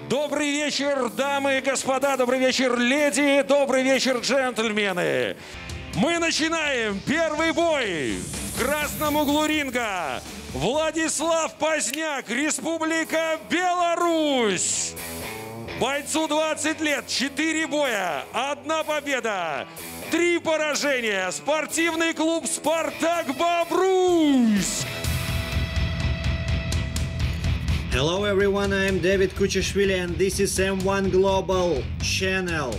Добрый вечер, дамы и господа, добрый вечер, леди, добрый вечер, джентльмены. Мы начинаем первый бой в красном углу ринга. Владислав Поздняк, Республика Беларусь. Бойцу 20 лет, 4 боя, 1 победа, 3 поражения. Спортивный клуб «Спартак Бобруйск». Hello everyone, I am David Kuchashvili and this is M1 Global channel,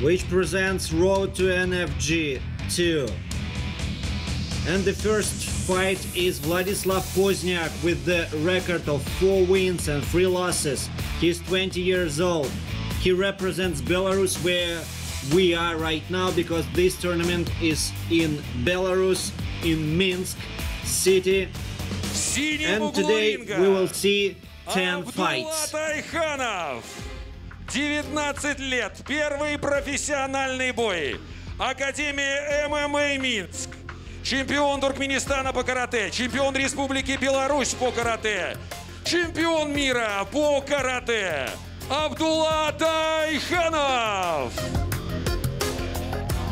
which presents Road to NFG 2. And the first fight is Vladislav Poznyak with the record of 4 wins and 3 losses. He's 20 years old. He represents Belarus, where we are right now, because this tournament is in Belarus, in Minsk city. And today we will see 10 fights. Тайханов, 19 лет, первый профессиональный бой. Академия ММА Минск. Чемпион Туркменистана по карате, чемпион Республики Беларусь по карате, чемпион мира по карате Абдулла Тайханов.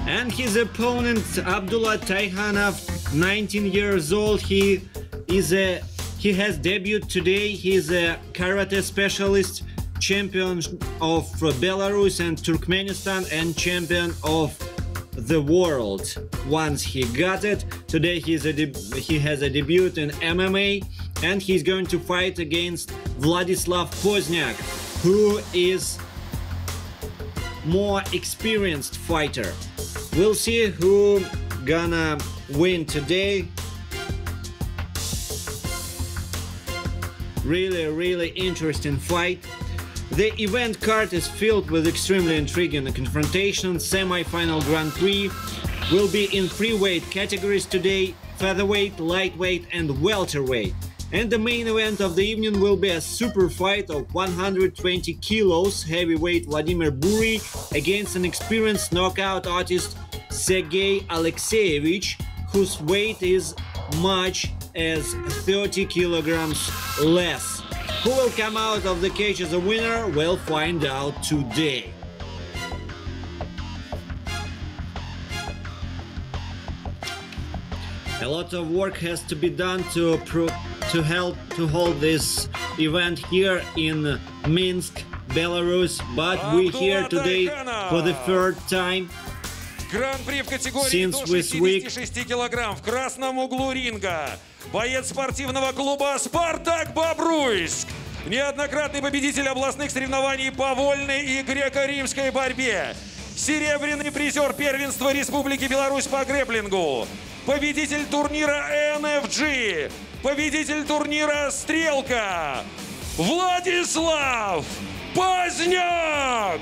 And his opponent Abdullah Taihanov, 19 years old. He has debuted today. He's a karate specialist, champion of Belarus and Turkmenistan and champion of the world. Once he got it, today he has a debut in MMA, and he's going to fight against Vladislav Poznyak, who is more experienced fighter. We'll see who gonna win today. Really, really interesting fight. The event card is filled with extremely intriguing confrontations. Semi-final Grand Prix will be in 3 weight categories today: featherweight, lightweight and welterweight. And the main event of the evening will be a super fight of 120 kilos heavyweight Vladimir Buri against an experienced knockout artist Sergei Alexeyevich, whose weight is much as 30 kilograms less. Who will come out of the cage as a winner, we'll find out today. A lot of work has to be done to help to hold this event here in Minsk, Belarus, but we're here today for the third time. Гран-при в категории Since до this week. 66 килограмм в красном углу ринга. Боец спортивного клуба «Спартак Бобруйск». Неоднократный победитель областных соревнований по вольной и греко-римской борьбе. Серебряный призер первенства Республики Беларусь по грэпплингу. Победитель турнира NFG. Победитель турнира «Стрелка». Владислав Поздняк!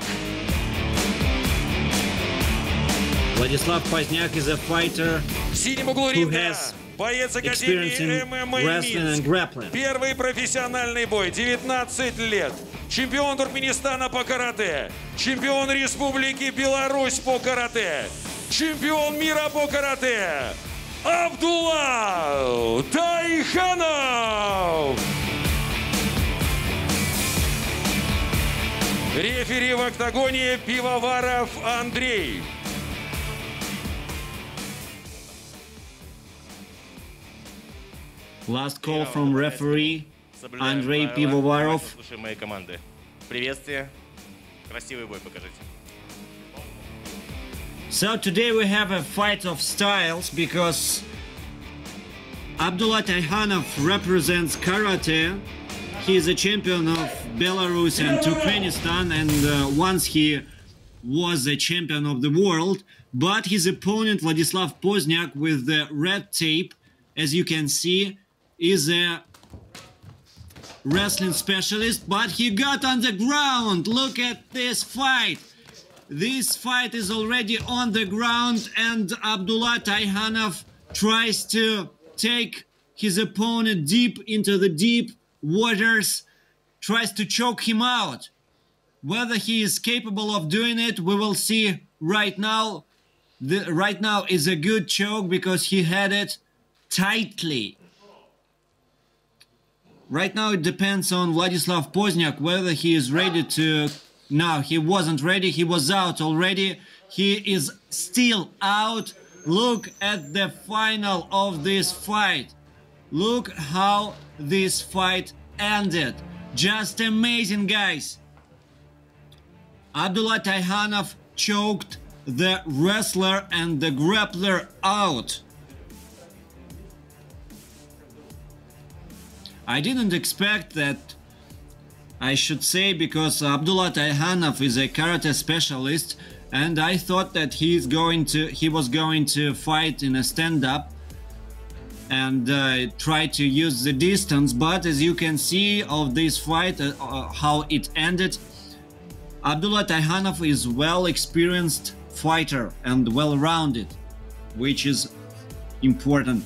Владислав Поздняк is a fighter В синем углу who ринга has боец experience Академии in ММА wrestling and Минск. grappling. Первый профессиональный бой, 19 лет. Чемпион Туркменистана по карате. Чемпион Республики Беларусь по карате. Чемпион мира по карате. Абдулла Тайханов! Рефери в октагоне Пивоваров Андрей. Last call from referee Соблюдаем Андрей правила, Пивоваров. внимательно слушаем мои команды. Приветствие. Красивый бой покажите. So today we have a fight of styles because Abdullah Taihanov represents karate. He is a champion of Belarus and Turkmenistan, and once he was a champion of the world, but his opponent Vladislav Poznyak with the red tape, as you can see, is a wrestling specialist, but he got on the ground. Look at this fight. This fight is already on the ground, and Abdullah Taihanov tries to take his opponent deep into the deep waters, tries to choke him out. Whether he is capable of doing it, we will see right now. Right now is a good choke because he had it tightly. Right now it depends on Vladislav Poznyak whether he is ready to... No, he wasn't ready. He was out already. He is still out. Look at the final of this fight. Look how this fight ended. Just amazing, guys. Abdullah Taihanov choked the wrestler and the grappler out. I didn't expect that, I should say, because Abdullah Taihanov is a karate specialist, and I thought that he was going to fight in a stand-up and try to use the distance, but as you can see of this fight, how it ended, Abdullah Taihanov is well-experienced fighter and well-rounded, which is important.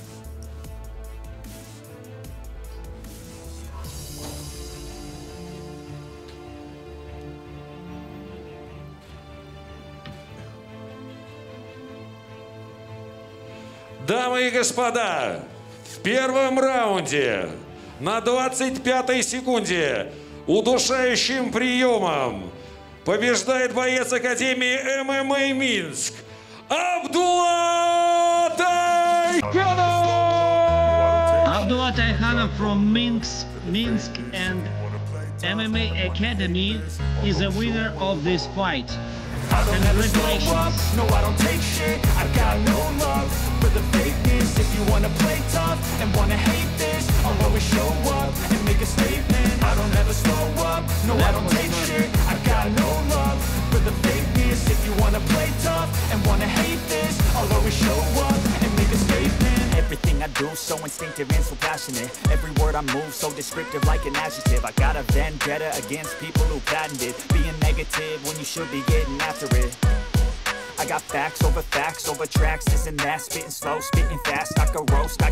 Дамы и господа, в первом раунде на 25-й секунде удушающим приемом побеждает боец Академии ММА Минск Абдулла Тайханов! Abdullah Taihanov from Minsk and MMA Academy is a winner of this fight. I don't ever slow up, Congratulations. no I don't take shit. I got no love for the fakeness. If you want to play tough and want to hate this, I'll always show up and make a statement. I don't ever slow up, no I don't take shit. I got no love for the fakeness. If you want to play tough and want to hate this, I'll always show up and make a statement. Everything I do, so instinctive and so passionate. Every word I move, so descriptive like an adjective. I got a vendetta against people who patented being negative when you should be getting after it. I got facts over facts over tracks, this and that, spitting slow, spitting fast. I could roast, I